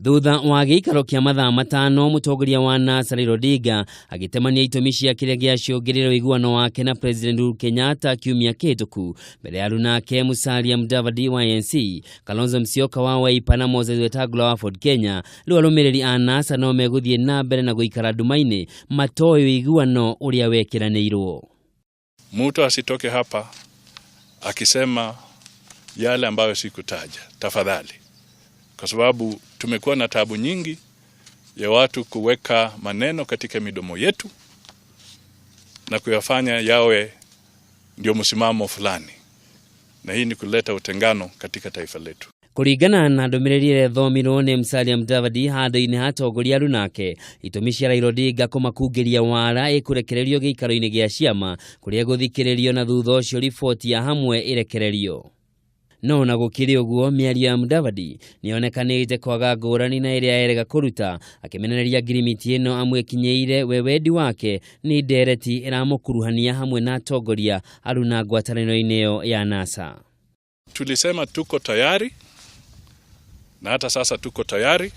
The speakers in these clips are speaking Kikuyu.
Thutha wa gĩikaro kĩa mathaa 5, mũtongoria wa NASA Raila Odinga agĩtemania itũmi cia kĩrĩa gĩacũngĩrĩria ũiguano wake na President Uhuru Kenyatta kiumia kĩhĩtũku mbere ya aruna ake Musalia Mudavadi wa ANC, Kalonzo Musyoka wa Wiper na Moses Wetangula wa Ford Kenya. Rĩu arũmĩrĩri a NASA no megũthiĩ na mbere na gũikara nduma-inĩ matoĩ ũiguano ũrĩa wekĩranĩirwo. Mtu asitoke hapa akisema yale ambayo sikutaja, tafadhali, kwa sababu tumekuwa na tabu nyingi ya watu kuweka maneno katika midomo yetu na kuyafanya yawe ndio msimamo fulani, na hii ni kuleta utengano katika taifa letu. Kũringana na ndũmĩrĩri ĩrĩa ĩthomirwo nĩ Musalia Mudavadi handũ-inĩ ha atongoria aruna ake, itũmi cia Raila Odinga kũmakungĩria wara ĩkũrekererio gĩikaro-inĩ gĩa ciama kũrĩa gũthikĩrĩrio na thutha ũcio riboti ya hamwe ĩrekererio. No na gũkĩrĩ ũguo, mĩario ya Mudavadi nĩyonekanĩte kwaga ngũrani na ĩrĩa erega kũruta akĩmenereria ngirimiti ĩno amwĩkinyĩire we wendi wake nĩ ndereti ĩramũkuruhania hamwe na atongoria aruna ngwatanĩro-inĩ ĩyo ya NASA. Tulisema tuko tayari na hata sasa tuko tayari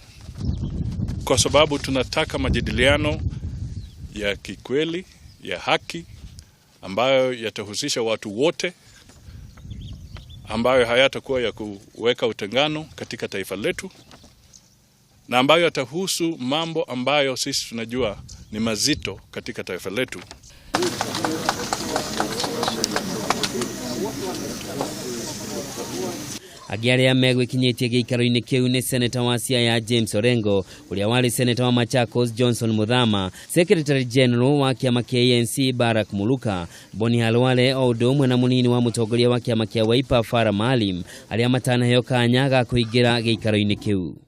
kwa sababu tunataka majadiliano ya kikweli, ya haki, ambayo yatahusisha watu wote, ambayo hayatakuwa ya kuweka utengano katika taifa letu, na ambayo yatahusu mambo ambayo sisi tunajua ni mazito katika taifa letu. Angĩ arĩa megwĩkinyĩtie gĩikaro-inĩ kĩu nĩ seneta wa Siaya James Orengo, ũrĩa warĩ seneta wa Machakos Johnson Muthama, Secretary General wa kĩama kĩa ANC Barak Muluka, Boni Khalwale o ũndũ ũmwe na mũnini wa mũtongoria wa kĩama kĩa Wiper Farah Maalim, arĩa matanaheo kanya ga kũingĩra gĩikaro-inĩ kĩu.